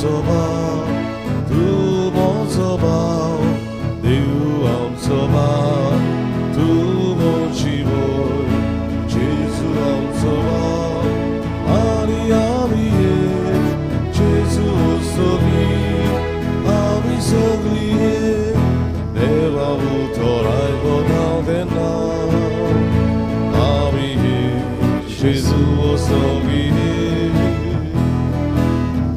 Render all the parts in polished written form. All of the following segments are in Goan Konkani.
आमचो बाप, तूं म्हजो बाप, देव आमचो बाप, तूं म्हजी भयण, जेजू आमचो बाप आनी आमी एक, जेजू सगळीं आमी सगळीं एक, देवा उतर आयकता तेन्ना आमी एक, जेजू सगळीं एक,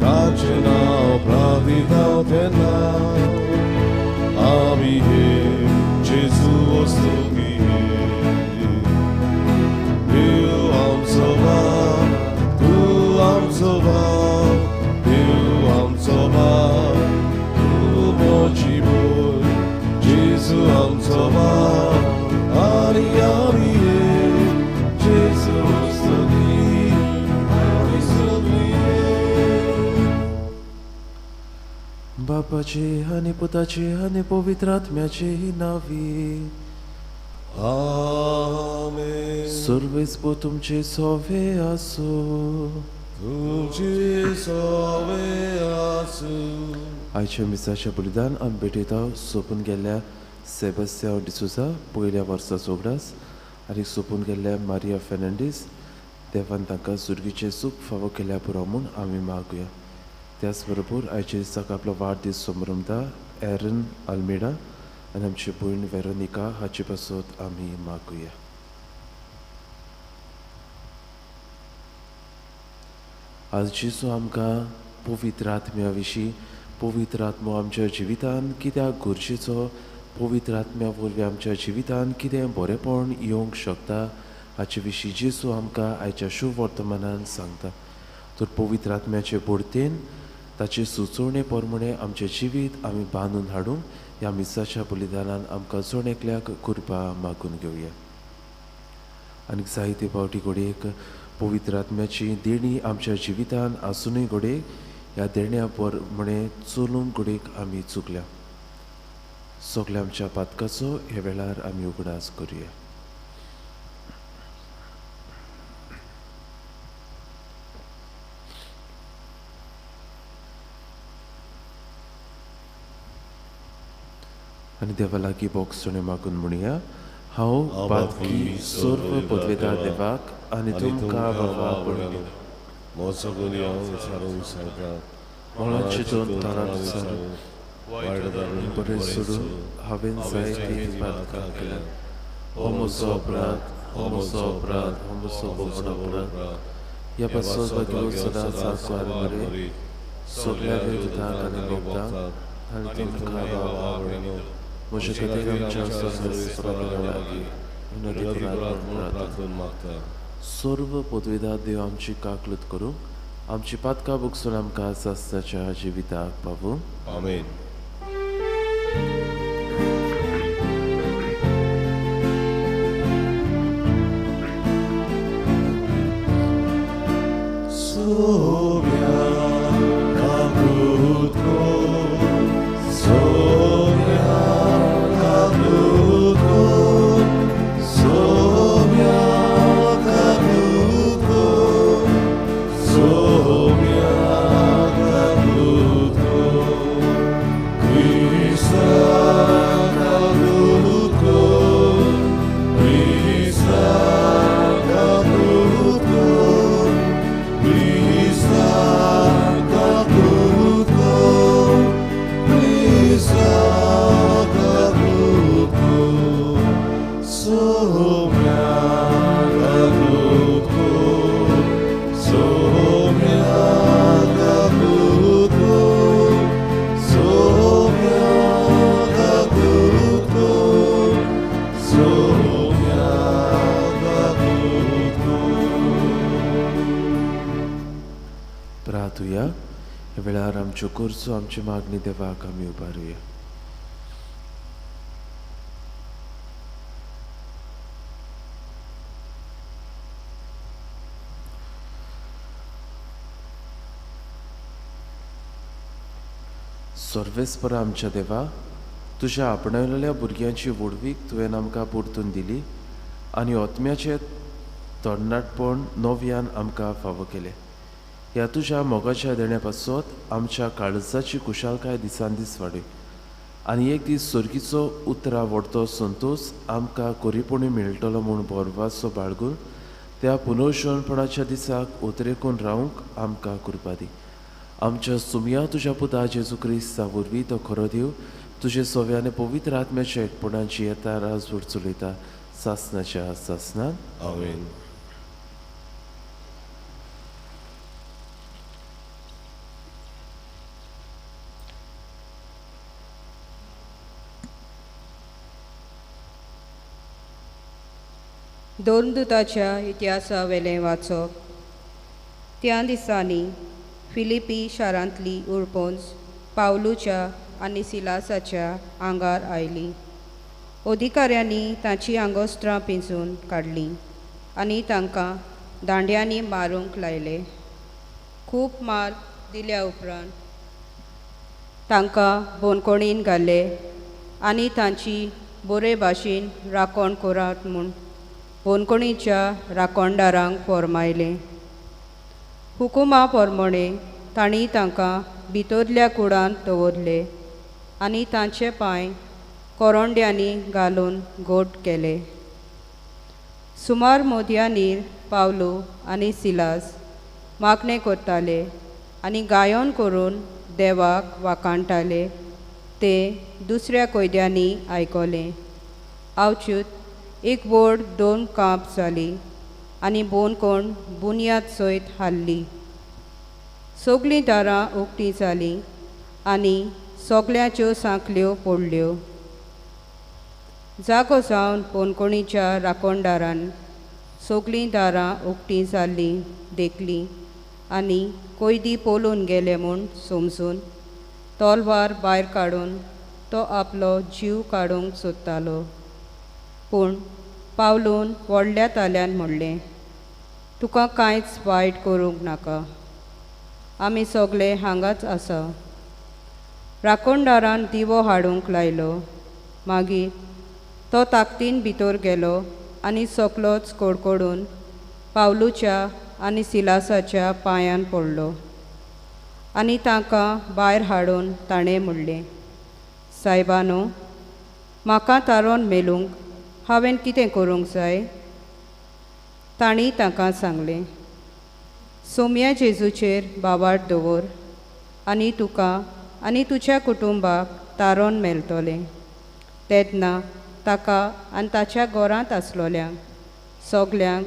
ताचें नांव प्रार्थिता तेन्ना आमी एक, जेजू सगळीं एक. देव आमचो बाप, तूं आमचो बाप, देव आमचो बाप, तूं म्हजी भयण, जेजू आमचो बाप आनी आमी एक, जेजू सगळीं आमी सगळीं एक. बापाचे आनी पुताचे आनी पवित्र आत्म्याचे नांवी. आमेन. सर्वेस्पो तुमचे सोवे आसूं. तुमचे सोवे आसूं. आयच्या मिसाच्या बलिदान आमी भेटयता सोंपून गेल्ल्या सेबास्तियांव डिसोजा पयल्या वर्साचो उगडास आनी सोंपून गेल्ल्या मारिया फेर्नांडीस, देवान तांकां सुर्गीचें सूख फावो केल्या पुरो म्हूण आमी मागुया. त्याच बरोबर आयच्या दिसाक आपलो वाडदीस समरमता एरन आल्मेडा आनी आमची भयण वेरोनिका हाचे पासत आमी मागुया. आज जेजू आमकां पवित्र आत्म्या विशीं, पवित्र आत्मो आमच्या जिवितान कित्याक गरजेचो, पवित्र आत्म्या वरवीं आमच्या जिवितान कितें बरेपण येवंक शकता हाचे विशीं जेजू आमकां आयच्या शुभ वर्तमानान सांगता. तर पवित्र आत्म्याचे बडतेन ताचे सुचोवणे प्रमाणे आमचें जिवीत आमी बांदून हाडूंक ह्या मिसाच्या बलिदानान आमकां जण एकल्याक कृपा मागून घेवया. आनी जायते फावटी घडयेक पवित्र आत्म्याची देणी आमच्या जिवितान आसुनूय घडयेक ह्या देण्या प्रमाणे चलूंक घडयेक आमी चुकल्या. सगल्या आमच्या पातकाचो ह्या वेळार आमी उगडास करुया. आनी देवा लागीं बोगसणें मागून म्हणया, हांव पातकी सर्व पदवेदार देवाक आनी तुमकां बाबा भयणीनो म्हजो गुन्यांव विचारूंक सांगता, म्हणून चिंतून ताणांत विचारून वायट धरून बरें सोडून हांवें जायतीं पातकां केल्यात. हो म्हजो अपराध, हो म्हजो अपराध, हो म्हजो व्हड अपराध. ह्या पासत भाग्यवंत सदांच सांकवार मरे, सगल्या देवदूतांक आनी भक्तांक आनी तुमकां बाबा भयणीनो म्हजे खातीर आमच्या सर्वेस्परा लागीं विनंती करात म्हूण प्रार्थना. मागता. सर्व पदवेदार देव आमची काकलूत करूंक, आमची पातकां भोगसून आमकां सासणाच्या जिविताक पावूं. आमेन. सोम्या काकूत कर, सोम्या काकूत कर, सोम्या काकूत कर, सोम्या काकूत कर, क्रिस्ता काकूत कर, क्रिस्ता काकूत कर, क्रिस्ता काकूत कर, क्रिस्ता काकूत कर, सोम्या काकूत कर, सोम्या काकूत कर, सोम्या काकूत कर, सोम्या काकूत कर. प्रार्थुया. ह्या वेळार आमच्यो गरजो आमची मागणी देवाक आमी उबारुया. सर्वेस्परा आमच्या देवा, तुज्या आपणायलेल्या भुरग्यांची व्हडवीक तुवें आमकां परतून दिली आनी आत्म्याचें तरणाटपण नव्यान आमकां फावो केलें. ह्या तुज्या मोगाच्या देण्या पासत आमच्या काळजाची कुशालकाय दिसान दीस वाडय आनी एक दीस सर्गीचो उतरां व्हडतो संतोश आमकां कोरीपणी मेळटलो म्हूण भरवासो बाळगून त्या पुनर्शनपणाच्या दिसाक उतरेकून रावंक आमकां कृपा दी. आमच्या सुमया तुज्या पुता जेजू क्रिस्ता वरवीं तो खरो देव तुजे सव्याने पवित्र आत्म्याच्या एकपणाची येता राजवट चलयता सासनाच्या सासनान. आमेन. दोन दुताच्या इतिहासा वेलें वाचप. त्या दिसांनी फिलिपी शारांतली उरपोंज पावलूच्या आनी सिलासाच्या आंगार आयली. अधिकाऱ्यांनी तांची आंगोस्त्रां पिंजून काडलीं आनी तांकां दांड्यांनी मारूंक लायले. खूब मार दिल्या उपरांत तांकां बोनकोणीन घाले आनी तांची बरे भाशेन राखण करात म्हूण बोनकोणीच्या राखणदारांक फॉर्मायलें. हुकुमा प्रमाणे तांणी तांकां भितरल्या कुडांत दवरले आनी तांचे पांय कोरोंड्यांनी घालून घट केले. सुमार मोदयांनी पावलू आनी सिलास मागणें करताले आनी गायन करून देवाक वाखाणटाले ते दुसऱ्या कैद्यांनी आयकलें. आवच्यूत एक व्हड दोन कांप जाली आनी बोनकोण बुन्याद सयत हाल्ली. सगळीं दारां उक्तीं जालीं आनी सगळ्यांच्यो सांखल्यो पडल्यो. जागो जावन बोनकोणीच्या राखणदारान सगळीं दारां उक्तीं जाल्लीं देखलीं आनी कैदी पळून गेले म्हूण समजून तलवार भायर काडून तो आपलो जीव काडूंक सोदतालो. पूण पावलून व्हडल्या ताल्यान म्हणलें, तुका कांयच वायट करूंक नाका, आमी सगळे हांगाच आसा. राखणदारान दिवो हाडूंक लायलो. मागीर तो ताकदीन भितर गेलो आनी सगळोच कडकडून पावलूच्या आनी सिलासाच्या पांयान पडलो आनी तांकां भायर हाडून ताणें म्हणलें, सायबानो, म्हाका तारोन मेलूंक हांवें कितें करूंक जाय? तांणी तांकां सांगलें, सोम्या जेजूचेर बावाट दवर आनी तुका आनी तुज्या कुटुंबाक तारोन मेळटलें. तेन्ना ताका आनी ताच्या घरांत आसलोल्यांक सगल्यांक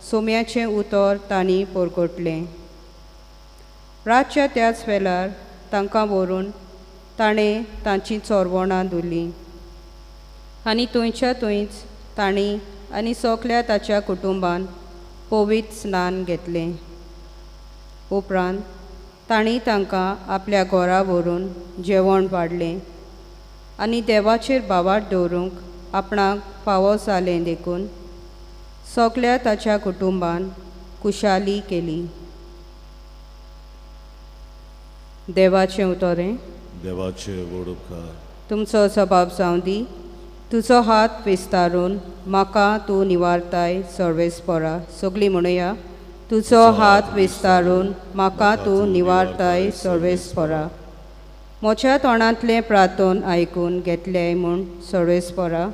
सोम्याचें उतर तांणी परगटलें. रातच्या त्याच वेळार तांकां व्हरून ताणें तांची चोरवणां धुलीं आनी थंयच्या थंयच तांणी आनी सगल्या ताच्या कुटुंबान पवित्र स्नान घेतलें. उपरांत तांणी तांकां आपल्या घरा व्हरून जेवण वाडलें आनी देवाचेर भावार्थ दवरूंक आपणाक फावो जालें देखून सगल्या ताच्या कुटुंबान खुशाली केली. देवाचें उतरें. देवाचे व्हड उपकार. तुमचो सबाब जावं दी. तुजो हात विस्तारून म्हाका तूं निवारताय सर्वेस्परा. सगळीं म्हणुया, तुजो हात विस्तारून म्हाका तूं निवारताय सर्वेस्परा. म्हज्या तोंडांतलें प्रार्थन आयकून घेतलें म्हूण सर्वेस्परा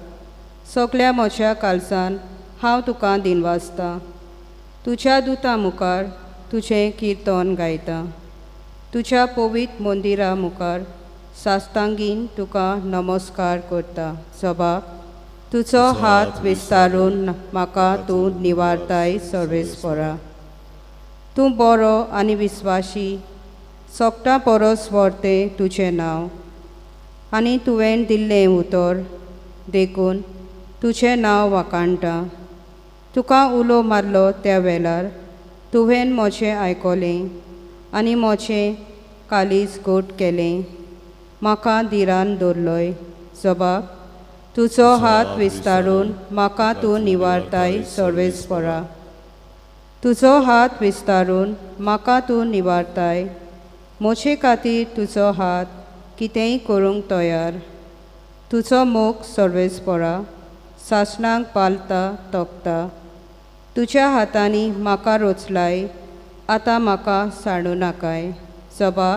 सगल्या म्हज्या काळजान हांव तुका दिनवासतां. तुज्या दुतां मुखार तुजें किर्तन गायतां. तुज्या पवित्र मंदिरा मुखार सास्तांगीन तुका नमस्कार करता. सभा तुजो हात विस्तारून म्हाका तूं निवारताय सर्वेस्परा. तूं बरो आनी विस्वाशी, सोगटां परस व्हरतें तुजें नांव आनी तुवें दिल्लें उतर देखून तुजें नांव वाखाणटा. तुका उलो मारलो त्या वेळार तुवें म्हजें आयकलें आनी म्हजें काळीज घट केलें. म्हाका धिरान दवरलोय. जबाब तुजो हात विस्तारून म्हाका तूं निवारताय सर्वेस्परा. तुजो हात विस्तारून म्हाका तूं निवारताय. म्हजे खातीर तुजो हात कितेंय करूंक तयार. तुजो मोग सर्वेस्परा सासणाक पालता तोखता. तुज्या हातांनी म्हाका रचलाय आतां म्हाका सांडू नाकाय. सभा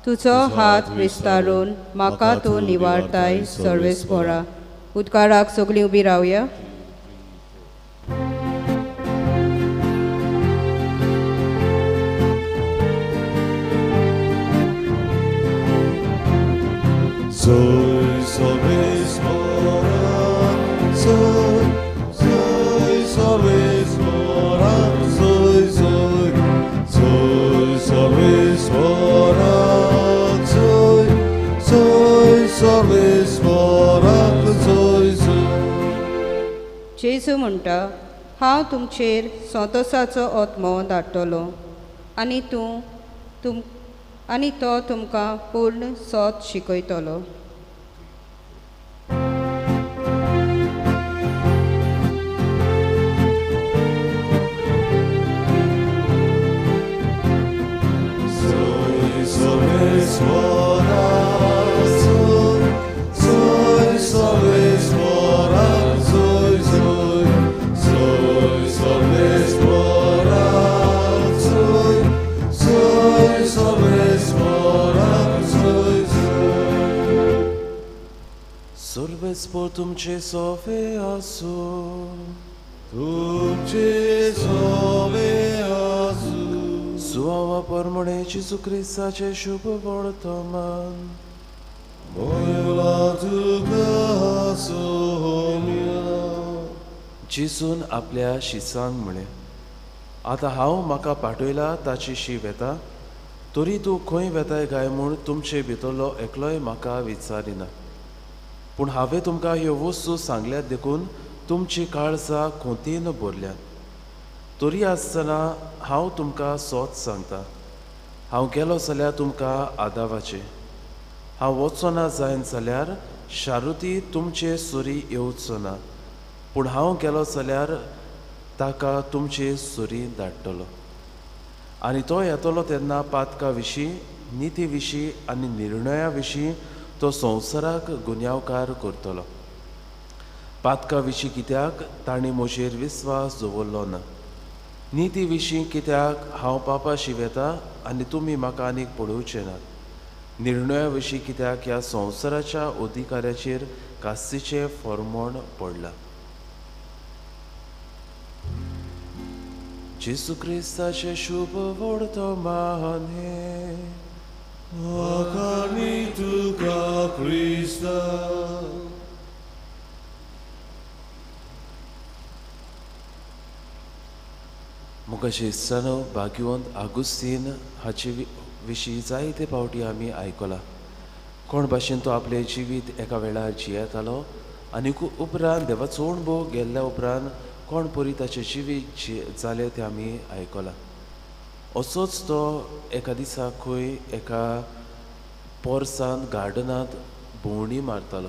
तुजो हात विस्तारून म्हाका तूं निवारताय सर्वेस्पोरा. उदकाराक सगळीं उबी रावया. Soy सर्वेस्पोरा, soy, soy सर्वेस्पोरा, soy, soy, soy सर्वेस्पोरा, soy, soy सर्वेस्पोरा, soy, soy. जेजू म्हणटा, हांव तुमचेर संतोसाचो आत्मो धाडटलो आनी तूं तुम आनी तो तुमकां पूर्ण सोद शिकयतलो. Soy सर्वेस्पोरा, soy, soy सर्वेस्पोरा, soy, soy, soy सर्वेस्पोरा, soy, soy सर्वेस्पोरा, soy, soy. सर्वेस्पोर तुमचे सोफे आसूं. तुमचे सोवे आसूं. सुवावा परमणे जेजू क्रिस्ताचें शुभ वर्तमान. मोयला तुका सोम्या. जेजून आपल्या शिसांक म्हळें, आतां हांव म्हाका पाठयला ताची शी वेता, तरी तूं खंय वेताय काय म्हूण तुमचे भितरलो एकलोय म्हाका विचारिना. पूण हांवें तुमकां ह्यो वस्तू सांगल्यात देखून तुमची काळजां खोंतीन भरल्यात. तरी आसतना हांव तुमकां सोद सांगता, हांव गेलो जाल्यार तुमकां आदावाचें, हांव वचना जायन जाल्यार शारुती तुमचे सुरी येवचो ना, पूण हांव गेलो जाल्यार ताका तुमचे सुरी धाडटलो. आनी तो येतलो तेन्ना पातका विशीं, निती विशीं आनी निर्णया विशीं तो संवसाराक गुन्यांवकार करतलो. पातका विशीं कित्याक तांणी म्हजेर विस्वास दवरलो ना, निती विशीं कित्याक हांव पापा शिवेता आनी तुमी म्हाका आनीक पळोवचे नात, निर्णया विशीं कित्याक ह्या संवसाराच्या अधिकाऱ्याचेर कास्तीचें फॉर्मोण पडलां. जेजू क्रिस्ताचें शुभ वर्तमान हें. आकानी तुका क्रिस्ता. मुखाशी इत्सानो भाग्यवंत आगुस्तीन हाचे विशीं जायते फावटी आमी आयकलां. कोण भाशेन तो आपलें जिवीत एका वेळार जियेतालो आनी उपरांत देवाचो अणभव गेल्ल्या उपरांत कोण परी ताचें जिवीत जालें तें आमी आयकलां. असोच तो एका दिसा खंय एका पोरसांत गार्डनांत भोंवडी मारतालो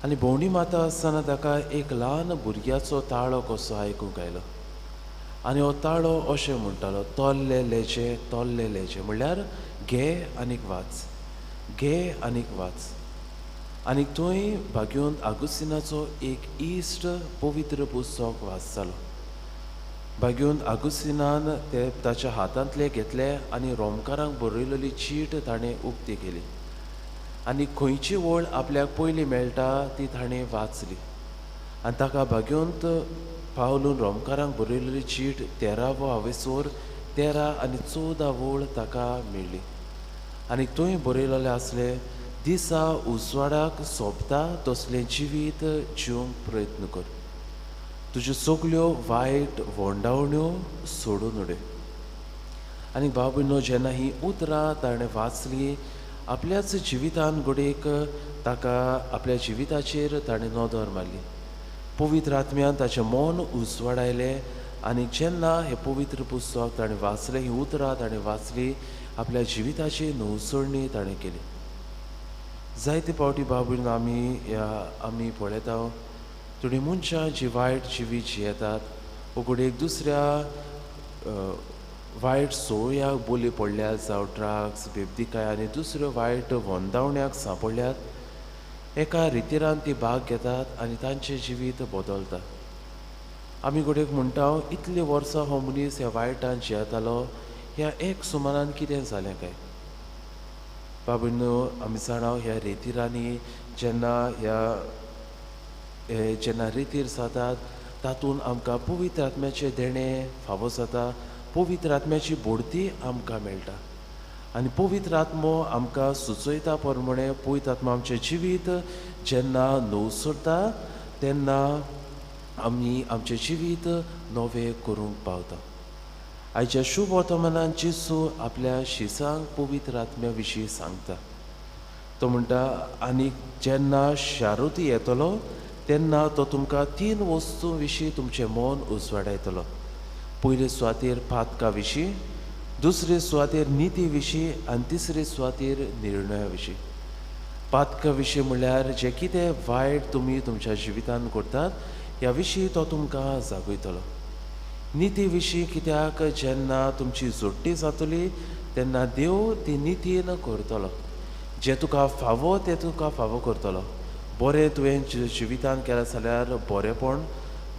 आनी भोंवडी मारता आसतना ताका एक ल्हान भुरग्याचो ताळो कसो आयकूंक आयलो आनी हो ताळो अशें म्हणटालो, तोल्ले लेजे, तोल्ले लेजे, म्हणल्यार घे आनीक वाच, घे आनीक वाच. आनी थंय भाग्यवंत आगुस्तिनाचो एक इश्ट पवित्र पुस्तक वाचतालो. भाग्यवंत आगुस्तिनान ते ताच्या हातांतले घेतले आनी रोमकारांक बरयलेली चीट ताणें उक्ती केली आनी खंयची वळ आपल्याक पयली मेळटा ती ताणें वाचली आनी ताका भाग्यवंत पावलून रोमकारांक बरयलेली चीट 13वो हावेसोर 13 आनी 14 वळ ताका मेळ्ळी आनी थंय बरयलेलें आसलें, दिसा उजवाडाक सोंपता तसलें जिवीत जिवंक प्रयत्न कर, तुज्यो सगल्यो वायट वोंडावण्यो सोडून उडय. आनी बाबूनो जेन्ना ही उतरां ताणें वाचली आपल्याच जिवितान घडयेक ताका आपल्या जिविताचेर ताणें नदर मारली. पवित्र आत्म्यान ताचें मन उजवाडायलें आनी जेन्ना हें पवित्र पुस्तक ताणें वाचलें, ही उतरां ताणें वाचली, आपल्या जिविताची नवसरणी ताणें केली. जायते फावटी बाबून आमी ह्या आमी पळयता थोडीं मनशां जी वायट जिवीत जियेतात वो घडयेक दुसऱ्या वायट सोयाक बोली पडल्यात जावं ड्रग्स, बेबदीकाय आनी दुसऱ्यो वायट वंदावण्याक सांपडल्यात. एका रितीरान ती भाग घेतात आनी तांचें जिवीत बदलता. आमी घडयेक म्हणटा इतलीं वर्सां हो मनीस ह्या वायटान जियेतालो, ह्या एक सुमारान कितें जालें काय? बाबीनो आमी जाणा ह्या रेतिरांनी जेन्ना ह्या जेन्ना रेतीर जातात तातूंत आमकां पवित्र आत्म्याचें देणें फावो जाता, पवित्र आत्म्याची बोडती आमकां मेळटा आनी पवित्र आत्मो आमकां सुचयता प्रमाणे पवित्र आत्मो आमचें जिवीत जेन्ना नवसरता तेन्ना आमी आमचें जिवीत नवें करूंक पावता. आयच्या शुभ वर्तमानान जेजू आपल्या शिसांक पवित्र आत्म्या विशीं सांगता. तो म्हणटा आनी जेन्ना शारुती येतलो तेन्ना तो तुमकां 3 वस्तूं विशीं तुमचें मन उजवाडायतलो. पयले सुवातेर पातका विशीं, दुसरे सुवातेर निती विशीं आनी तिसरे सुवातेर निर्णया विशीं. पातका विशीं म्हणल्यार जें कितें वायट तुमी तुमच्या जिवितान करतात ह्या विशीं तो तुमकां जागयतलो. निती विशीं कित्याक जेन्ना तुमची जोडटी जातली तेन्ना देव ती नितीन करतलो, जें तुका फावो तें तुका फावो करतलो. बरें तुवें जिवितान केलां जाल्यार बरेंपण,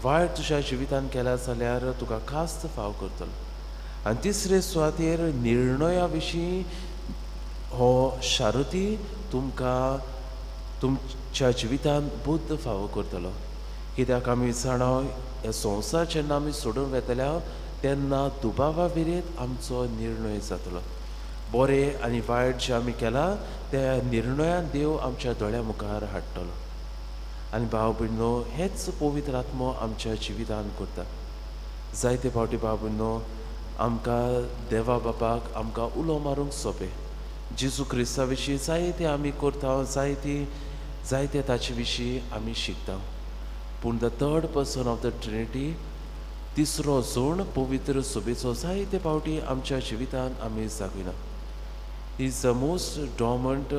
वायट तुज्या जिवितान केलां जाल्यार तुका खास्त फाव करतलो. आनी तिसरे सुवातेर निर्णया विशीं हो शारुती तुमकां तुमच्या जिवितान बुद्द फावो करतलो. कित्याक आमी जाणा ह्या संवसार जेन्ना आमी सोडून वेतल्या तेन्ना दुबावा विरेत आमचो निर्णय जातलो. बरें आनी वायट जें आमी केलां त्या निर्णयान देव आमच्या दोळ्या मुखार हाडटलो. आनी भाव भयणो हेच पवित्र आत्मो आमच्या जिवितान करता. जायते फावटी भाव भयणो आमकां देवा बापाक आमकां उलो मारूंक सोंपें. जेजू क्रिस्ता विशीं जायते आमी करता, जायती जायते ताचे विशीं आमी शिकता, पूण the third person of the Trinity, तिसरो जण पवित्र सोबेचो जायते फावटी आमच्या जिवितान आमी जागयना. Is the most dormant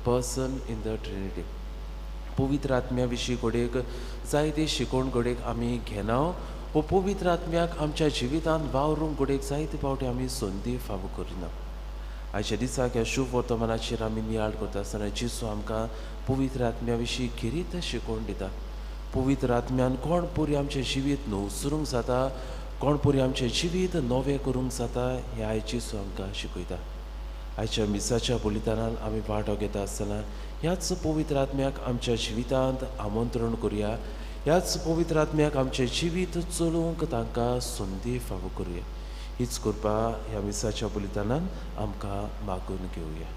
person in the Trinity. पवित्र आत्म्या विशीं घडयेक जायते शिकोवण घडयेक आमी घेना वो पवित्र आत्म्याक आमच्या जिवितान वावरूंक घडयेक जायते फावटी आमी संदी फावो करिना. आयच्या दिसाक ह्या शुभ वर्तमानाचेर आमी नियाळ करता आसतना जेजू आमकां पवित्र आत्म्या विशीं खेरीत शिकोवण दिता. पवित्र आत्म्यान कोण पुरी आमचें जिवीत नवसरूंक जाता, कोण पुरी आमचें जिवीत नवें करूंक जाता हें आयज जेजू आमकां शिकयता. आयच्या मिसाच्या बलिदानान आमी वांटो घेता आसतना ह्याच पवित्र आत्म्याक आमच्या जिवितांत आमंत्रण करुया, ह्याच पवित्र आत्म्याक आमचें जिवीत चलोवंक तांकां संदी फावो करुया. हीच कृपा ह्या मिसाच्या बलिदानान आमकां मागून घेवया.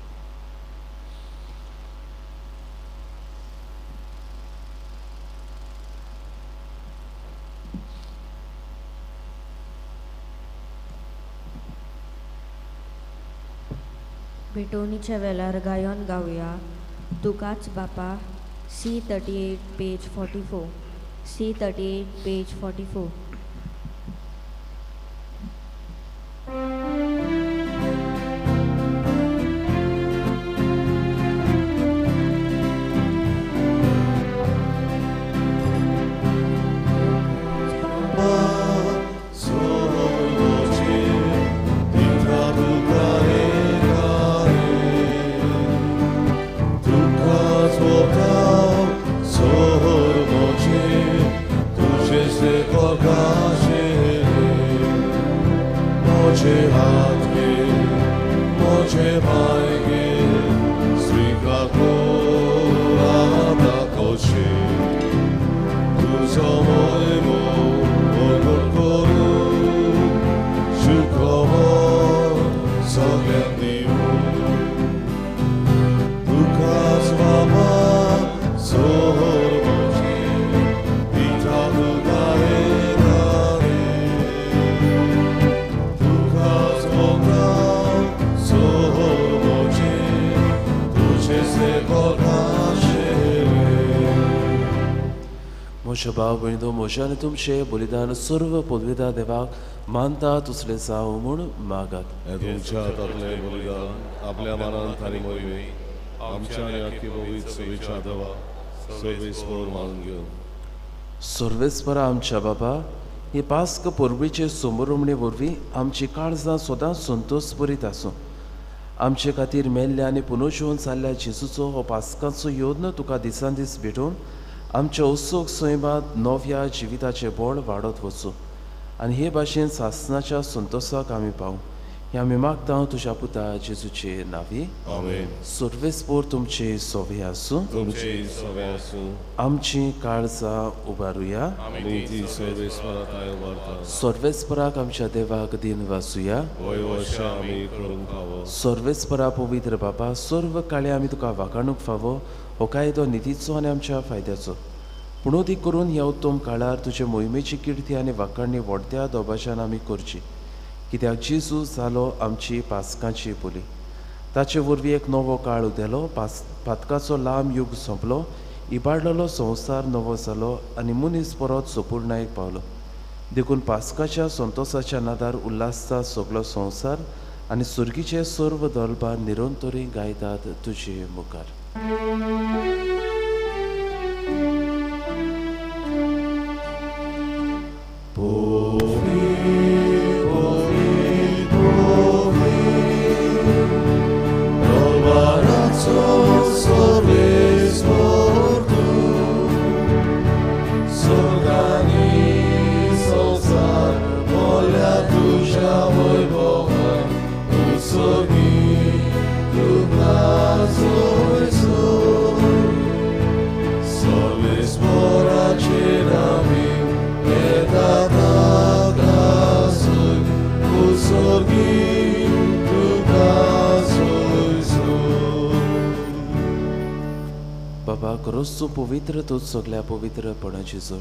भेटवणीच्या वेळार गायन गावया तुकाच बापा. C38 page 44. C38 page 44. म्हज्या भाव भयणींनो, म्हज्या आनी तुमचें बलिदान सर्व पदवेदार देवाक मानता तुसलें जावं म्हूण मागात. तुमच्या हातांतलें बलिदान आपल्या मनांत आनी वरवीं आमच्या आनी आख्खी पवित्र सभेच्या देवा सर्वेस्पर मानून घेवन. सर्वेस्परा आमच्या बाबा, हे पास्क परबेचे समोरमणे वरवीं आमची काळजां सदांच संतोश बरीत आसूं. आमचे खातीर मेल्ल्या आनी पुनर्जिवन जाल्ल्या जेजूचो हो पास्काचो यत्न तुका दिसान दीस भेटोवन आमच्या उत्सूक सैमांत नव्या जिविताचें बळ वाडत वचूं आनी हे भाशेन सासणाच्या संतोसाक आमी पावूं. हें आमी मागता तुज्या पुता जेजूचे नांवी. आमेन. सर्वेस्पोर तुमचे सोवे आसूं. तुमचे सोवे आसूं. आमची काळजां उबारुया. आमी ती सर्वेस्परा उबारता. सर्वेस्पराक आमच्या देवाक दिन वाचुया. वय वर्षा आमी करूंक फावो. सर्वेस्परा पवित्र बापा, सर्व काळे आमी तुका वागाणूंक फावो. हो कायदो नितीचो आनी आमच्या फायद्याचो. पूण अदीक करून ह्या उत्तम काळार तुजे मोहिमेची किर्ती आनी वाखाणणी व्हडत्या दोबाशान आमी करची. कित्याक जेजू जालो आमची पासकांची बोली. ताचे वरवीं एक नवो काळ उदेलो, पातकाचो लांब युग सोंपलो, इबाडलेलो संवसार नवो जालो आनी मनीस परत सोपूर्णायेक पावलो. देखून पासकाच्या संतोसाच्या नादार उल्हासता सगलो संवसार आनी सुर्गीचे सर्व दलबार निरंतरी गायतात तुजे मुखार. बाबा, खरोच तूं पवित्र, तूं सगल्या पवित्रपणाची जोर.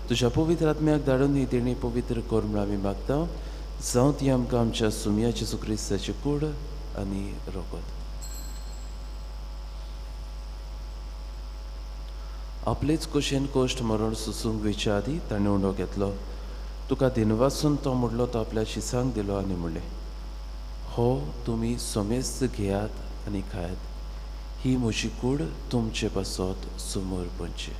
तुज्या पवित्र आत्म्याक धाडून ही देणी पवित्र कर म्हूण आमी मागता. जावं ती आमकां आमच्या सुमया जेजू क्रिस्ताची कूड आनी रोगत. आपलेच कुशेन कोश्ट मरण सुसूंक वेच्या आदीं ताणें उंडो घेतलो. तुका दिनवासून तो मुडलो, तो आपल्या शिसांक दिलो आनी म्हणलें, हो तुमी समेस्त घेयात आनी खायात. ही म्हजी कूड तुमचे पासत समोर पडची.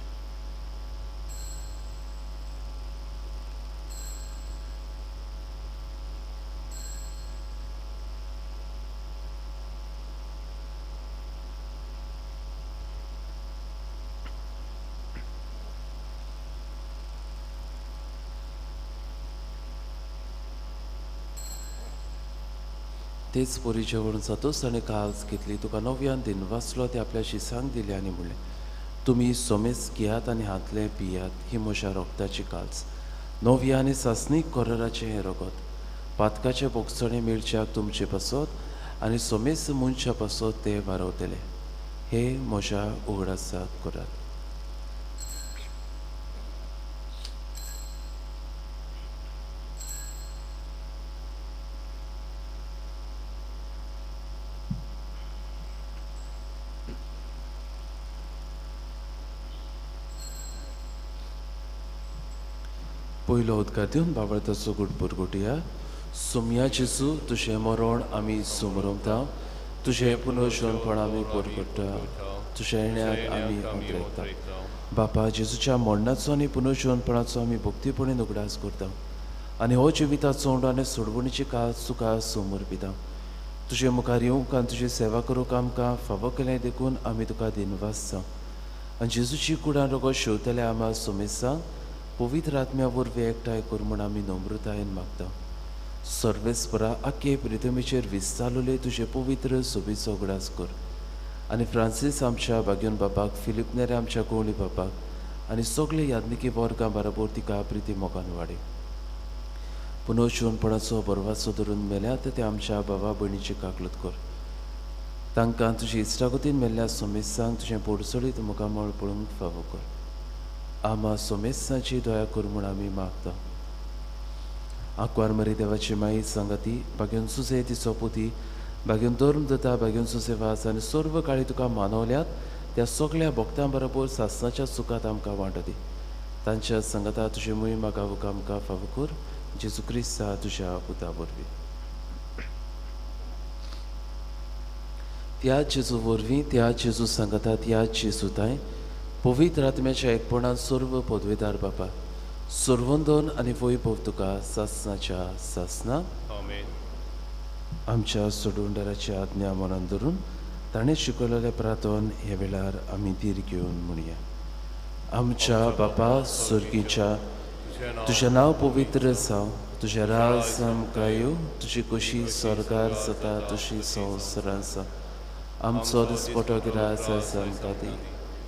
तेच परी जेवण जातोच ताणें काल्स घेतली, तुका नव्यान दिन वाचलो, ते आपल्या शिसांक दिले आनी म्हणलें, तुमी सोमेस घेयात आनी हातलें पियात. ही म्हज्या रोगताची काल्स, नव्या आनी सासणीक कोरराचें हें रोगत. पातकाचें बोगसणें मेळच्याक तुमचे पासत आनी सोमेस मनशा पासत ते वारवतले. हे म्हज्या उगडासाक करात. पयलो उदकार दिवन बाबळताचो गुट पुरगुटया. सोमया जेजू, तुजें मरण आमी सुमरमता, तुजें पुनर्जीवनपण आमी पुरगुट्टा, तुज्या येण्याक आमी अंतरेकता. बापा, जेजूच्या मरणाचो आनी पुनर्जीवनपणाचो आमी भक्तीपणी उगडास करता आनी हो जिविताचो उंडो आनी सोडवणीची काळ तुका समर्पिता. तुजे मुखार येवंक आनी तुजी सेवा करूंक आमकां फावो केलें देखून आमी तुका दिनवास जावं. आनी जेजूची कुडान रोगो शेवतल्या आमा सोमेसांक पवित्र आत्म्या वरवीं एकठांय कर म्हूण आमी नम्रतायेन मागता. सर्वेस्परा, आख्खे प्रिथमीचेर विस्तारलेले तुजे पवित्र सोबीचो उगडास कर आनी फ्रांसीस आमच्या बाग्योन बापाक, फिलीप नेरे आमच्या गोवली बापाक आनी सगळे यादनिकी वर्गां बराबर तिका प्रिती मोगान वाडय. पुनर्जीवनपणाचो बरवाचो धरून मेल्यात ते आमच्या बाबा भयणीची काकलत कर. तांकां तुजी इश्टागतीन मेल्ल्या सोमेसांक तुजें पोडसोळीत मुखामळ पळोवंक फावो कर. आमा सोमेसाची दया कर म्हूण आमी मागता. आंकवार मरी देवाची माई सांगाती, बागेवन सुसे तिचो पुती, बागेवन धर्म दता, बागेवन सुसे वास आनी सर्व काळी तुका मानवल्यात त्या सगळ्या भक्तां बरोबर सासणाच्या सुखांत आमकां वांटो दी. तांच्या सांगाता तुजी मोहिमा गावूंक आमकां फावो कर. जेजू क्रिस्ता तुज्या पुता वरवीं. त्या जेजू वरवीं, त्या जेजू सांगाता, त्या जेजू ताय पवित्र आत्म्याच्या एकपणान सर्व पदवेदार बापा, सर्वंदन आनी वैभव तुका सासणाच्या सासना. आमेन. आमच्या सोडवणदाराची आज्ञा मनान धरून ताणें शिकवलेलें प्रार्थन ह्या वेळार आमी धीर घेवन म्हणया. आमच्या बापा सुर्गीच्या, तुजें नांव पवित्र जावं, तुजें राज आमकां येवं, तुजी खोशी स्वर्गार जाता तशी संवसारांत जावं. आमचो दिसपटो गिरास आयज आमकां दी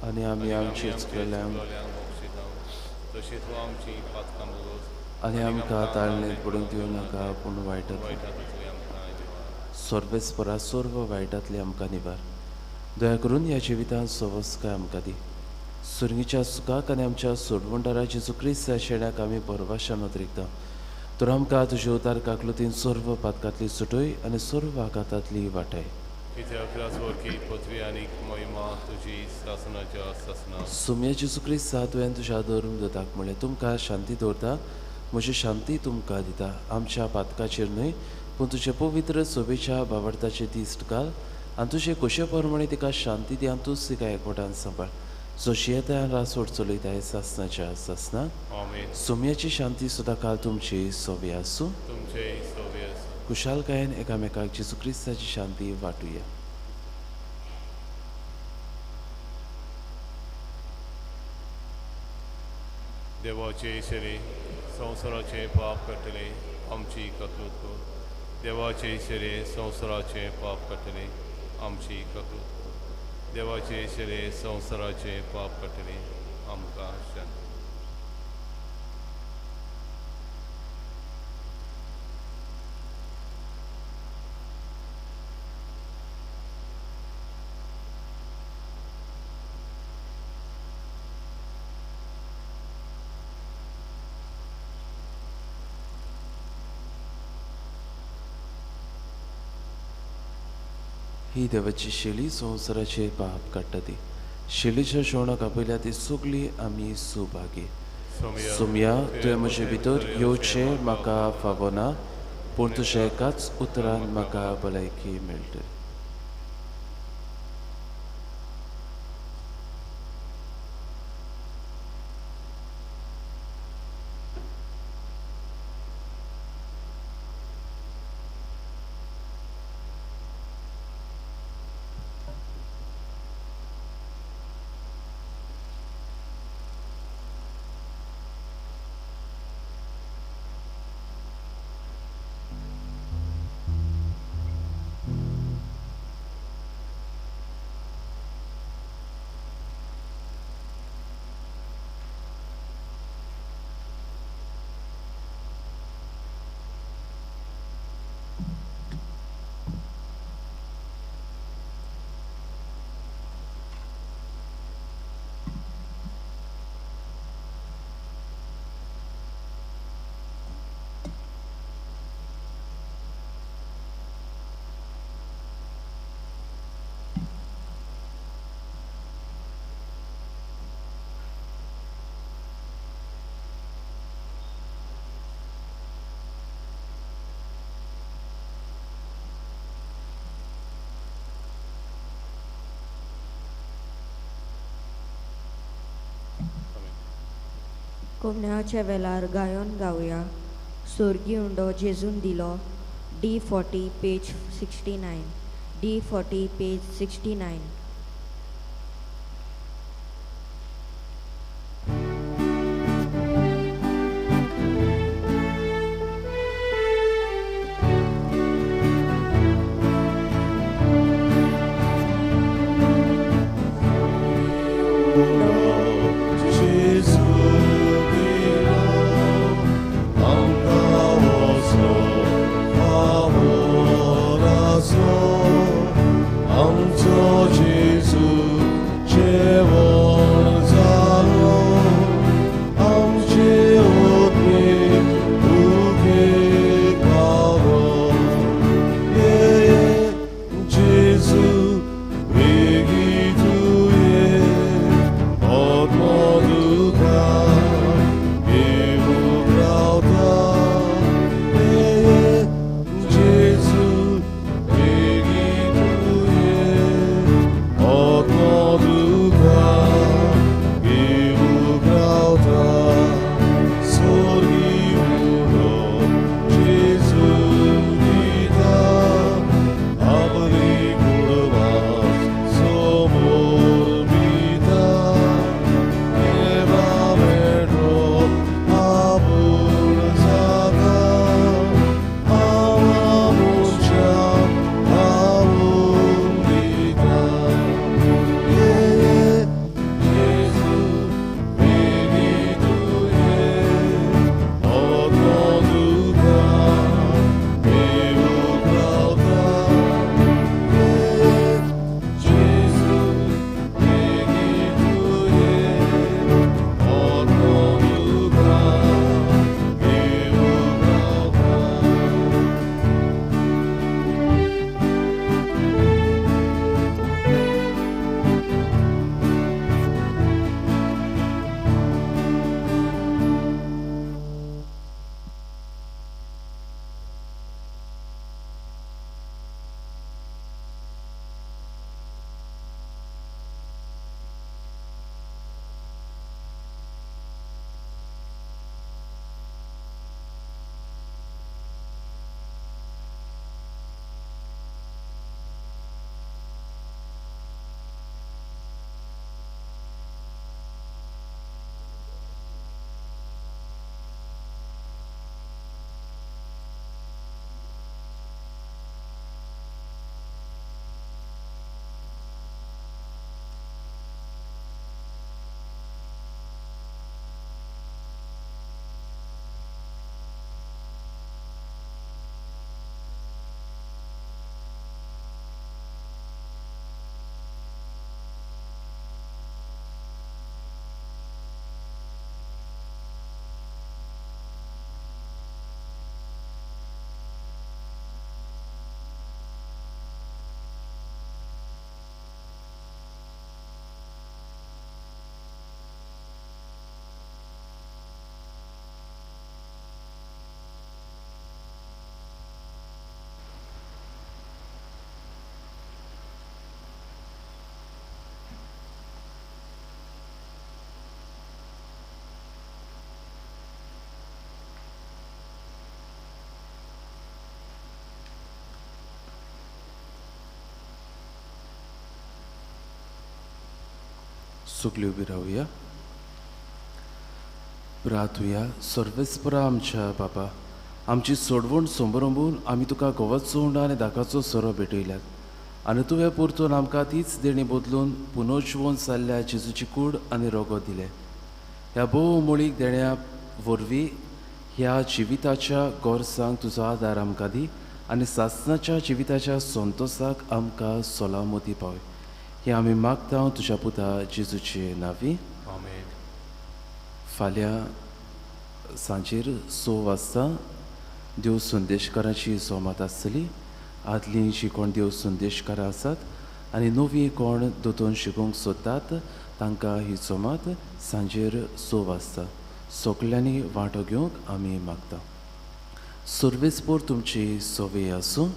आनी आमी आमची चुकलेल्यांक आनी आमकां ताळणेंत पडूंक दिवं नाका, पूण वायटांतली सर्वेस्परा सर्व वायटांतली आमकां निवार. दया करून ह्या जिवितांत सवस्काय आमकां दी. सुरंगीच्या सुखाक आनी आमच्या सोडवणदारा जेजू क्रिस्त ह्या शेण्याक आमी भरवाशान नदरेकता. तर आमकां तुजे उतार काकलुतीन सर्व पातकांतली सुटय आनी सर्व आघातांतली वाटाय. सुम्या जेजू क्रिस्ता, तुवें तुज्या धर्म दोताक म्हणलें, तुमकां शांती दवरता, म्हजी शांती तुमकां दिता. आमच्या पातकाचेर न्हय पूण तुजे पवित्र सोबेच्या भावार्थाचे दिश्ट घाल आनी तुजे खोशे प्रमाणे तिका शांती दी आनी तूंच तिका एकवटान सांबाळ. जो जियेता आनी रासोड चलयताय सासनाच्या सासना. सोम्याची शांती सदांकाळ तुमची सोबी आसूं. खुशालकायेन एकामेकाक जेजू क्रिस्ताची शांती वांटुया. देवाचे शरीर संवसाराचें पाप काडटले आमची ककलूत कर. देवाचे शरीर संवसाराचें पाप काडटले आमची ककलूत कर. देवाचे शरीर संवसाराचें पाप काडटले आमकां शांती. ही देवाची शेली संवसाराचे पाप काडटा ती शेलीच्या जेवणाक आपयल्या ती सगळी आमी सुभागी. सोमया, तुवें म्हजे भितर येवचें म्हाका फावना, पूण तुज्या एकाच उतरान म्हाका भलायकी मेळटली. कोमण्याच्या वेलार गायोन गावया सोर्गी उंडो जेजून दिलो. D40 page 69. D40 page 69. I'm सगळी उबी रावया, प्रार्थुया. सर्वेस्परा आमच्या बापा, आमची सोडवण संबरंबून आमी तुका गोवाचो उंडो आनी दाकाचो सोरो भेटयल्यात आनी तुवें परतून आमकां तीच देणी बदलून पुनर्जिवन जाल्ल्या जेजूची कूड आनी रोगो दिले. ह्या भोव मुळीक देण्या वरवीं ह्या जिविताच्या गोरसांक तुजो आदार आमकां दी आनी सासणाच्या जिविताच्या संतोसाक आमकां सलामती पावय. हें आमी मागता तुज्या पुता जेजूचे नांवी, आमेन. फाल्यां सांजेर 6 वाजता देव संदेशकाराची जोमात आसतली. आदलीं जीं कोण देव संदेशकारां आसात आनी नवीं कोण दोतोन शिकोवंक सोदतात तांकां ही जोमात सांजेर 6 वाजता सगल्यांनी वांटो घेवंक आमी मागता. सर्वेस्पोर तुमची सवय आसूं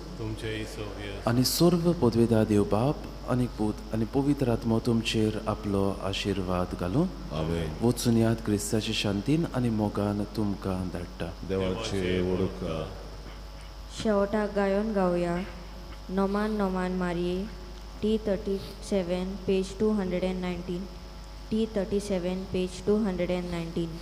आनी सर्व पदवेदा देव बाप आनी पूत आनी पवित्र आत्मो तुमचेर आपलो आशिर्वाद घालूं. वचून याद क्रिस्ताचे शांतीन आनी मोगान तुमकां धाडटा. देवाचे वडुका. शेवटाक गायोन गावया Noman Noman मारये, T37 page 219, T37 page 219.